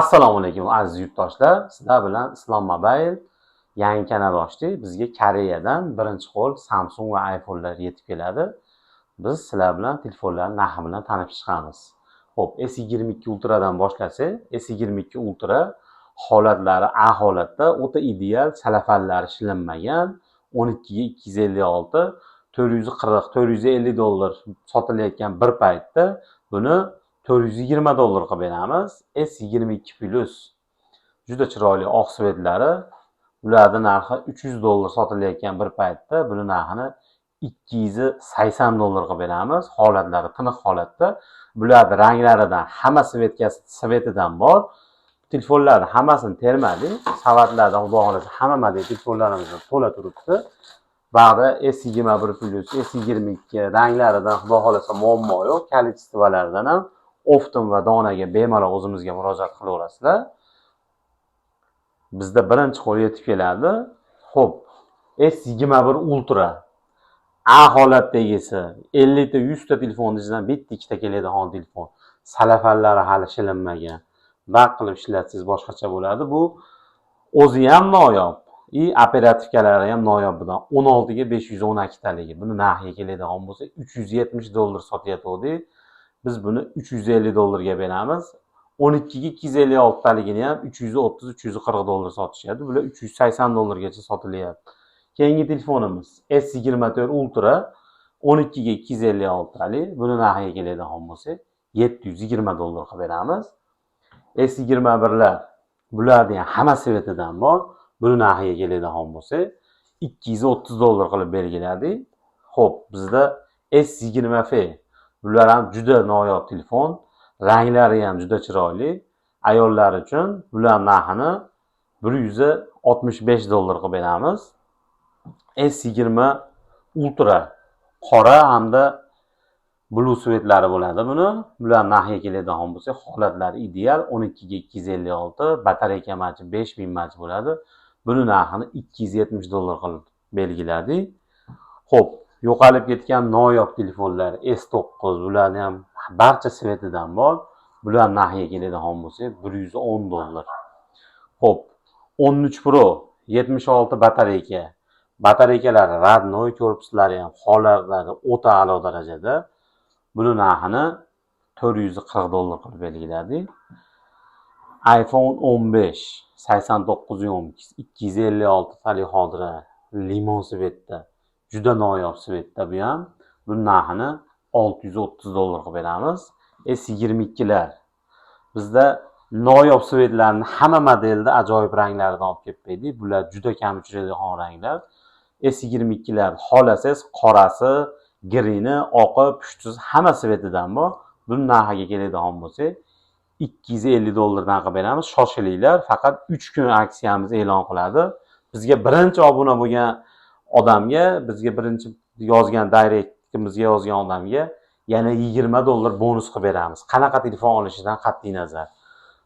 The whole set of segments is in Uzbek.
Assalomu alaykum, aziz yurtdoshlar. Sizlar bilan Islom Mobile, yangi kanal ochdik. Bizga Koreyadan birinchi qo'l Samsung va iPhone'lar yetib keladi. Biz sizlar bilan telefonlar narxi bilan tanishib chiqamiz. Xo'p, S22 Ultra'dan boshlasak, S22 Ultra holatlari A holatda, o'ta ideal, salafanlari shilinmagan, 12 ga 256, 440, 450 dollar sotilayotgan bir paytda buni 420 dollar qilib beramiz. S22 Plus juda chiroyli oq цвет lari. Ularni narxi 300 dollar sotilayotgan bir paytda buni narxini 280 dollar qilib beramiz. Holatlari tiniq holatda. Bularni ranglaridan hamma цвет kasi, цвет idan bor. Telefonlarni hammasini termadik. Savatlarda, xudo xohlasa, hamma model telefonlarimiz to'la turibdi. Bag'da S21 Plus, S22 ranglaridan, xudo xohlasa, muammo yo'q. Количество laridan ham оптом va donaga bemalol o'zimizga murojaat qilaverasizlar. Bizda birinchi qo'l yetib keladi. Xo'p, S21 Ultra A holatdagisi, 50 ta, 100 ta telefonni ichidan bitta, ikkita keladigan telefon. Salafanlari hali shilinmagan. Baq qilib ishlatsangiz, boshqacha bo'ladi. Bu o'zi ham noyob. И оперативка lari ham noyob budan. 16 ga 512 taligi. Buni narxiga keladigan bo'lsa, 370 dollar sotayotgandik. Biz buni 350 dollarga beramiz. 12 ga 256 taligini ham 330, 340 dollar sotishadi. Bular 380 dollargacha sotilyapti. Keyingi telefonimiz S24 Ultra, 12 ga 256 talik. Buni narxiga keladigan bo'lsak, 720 dollar qilib beramiz. S21lar, bularni ham hamma цвет idan bor. Buni narxiga keladigan bo'lsak, 230 dollar qilib belgiladik. Xo'p, bizda S20 FE. Bular ham juda noyob telefon. Ranglari ham juda chiroyli. Ayollar uchun bular narxini 165 dollar qilib beramiz. S20 Ultra qora hamda blue цвет lari bo'ladi buni. Bular narxiga keladigan bo'lsak, holatlari ideal, 12 ga 256, batareyka mAh 5000 mAh bo'ladi. Buni narxini 270 dollar qilib belgiladik. Xo'p, yo'qolib ketgan noyob telefonlar S9, bularni ham barcha цвет idan bor. Bular narxiga keladigan bo'lsak, 110 dollar. Xo'p, 13 Pro, 76 batareyka. Batareykalari родной, korpuslari ham, holatlari o'ta a'lo darajada. Buni narxini 440 dollar qilib belgiladik. iPhone 15, 89 ёмкость, 256 talik xodira, limon цвет da. Juda noyob цвет da bu ham. Buni narxini 630 dollar qilib beramiz. S22lar. Bizda noyob цвет larni hamma modelda ajoyib ranglaridan olib kelib berdik. Bular juda kam uchraydigan ranglar. S22lar xohlasangiz, qorasi, green i, oqi, pushtisi, hamma цвет idan bor. Buni narxiga keladigan bo'lsak, 250 dollardan qilib beramiz. Shoshilinglar, faqat 3 kun aksiyamiz e'lon qiladi. Bizga birinchi obuna bo'lgan odamga, bizga birinchi yozgan, directimizga yozgan odamga yana 20 dollar bonus qilib beramiz. Qanaqa telefon olishidan qat'iy nazar.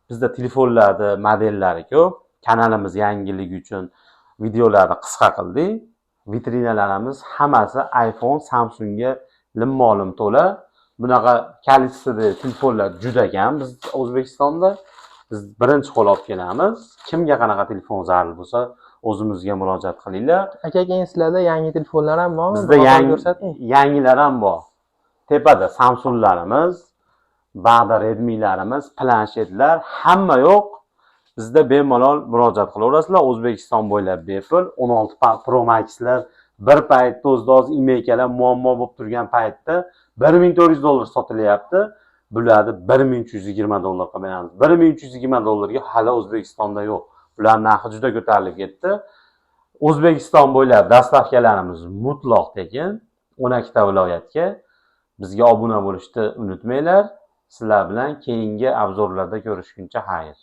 Bizda telefonlarni modellari ko'p. Kanalimiz yangiligi uchun videolarni qisqa qildik. Vitrinalarimiz hammasi iPhone, Samsungga limmo-lim to'la. Bunaqa количество da telefonlar juda kam biz O'zbekistonda. Biz birinchi qo'l olib kelamiz. Kimga qanaqa telefon zarur bo'lsa, o'zimizga murojaat qilinglar. Aka, keyin sizlarda yangi telefonlar ham bormi? Bizda Bir qator yangi ko'rsating. Yangilar ham bor. Tepada Samsunglarimiz, bag'da Redmilarimiz, planshetlar, hamma yo'q. Bizda bemalol murojaat qilaverasizlar. O'zbekiston bo'ylab bepul. 16 Pro Maxlar bir paytda o'zida hozir имейка lar muammo bo'lib turgan paytda 1400 dollar sotilyapti. Bularni 1320 dollar qilib beramiz. 1320 dollarga hali O'zbekistonda yo'q. Bular narxi juda ko'tarilib ketdi. O'zbekiston bo'ylab доставка larimiz mutlaq tekin. 12 ta viloyatga. Bizga obuna bo'lishni unutmanglar. Sizlar bilan keyingi обзор larda ko'rishguncha xayr.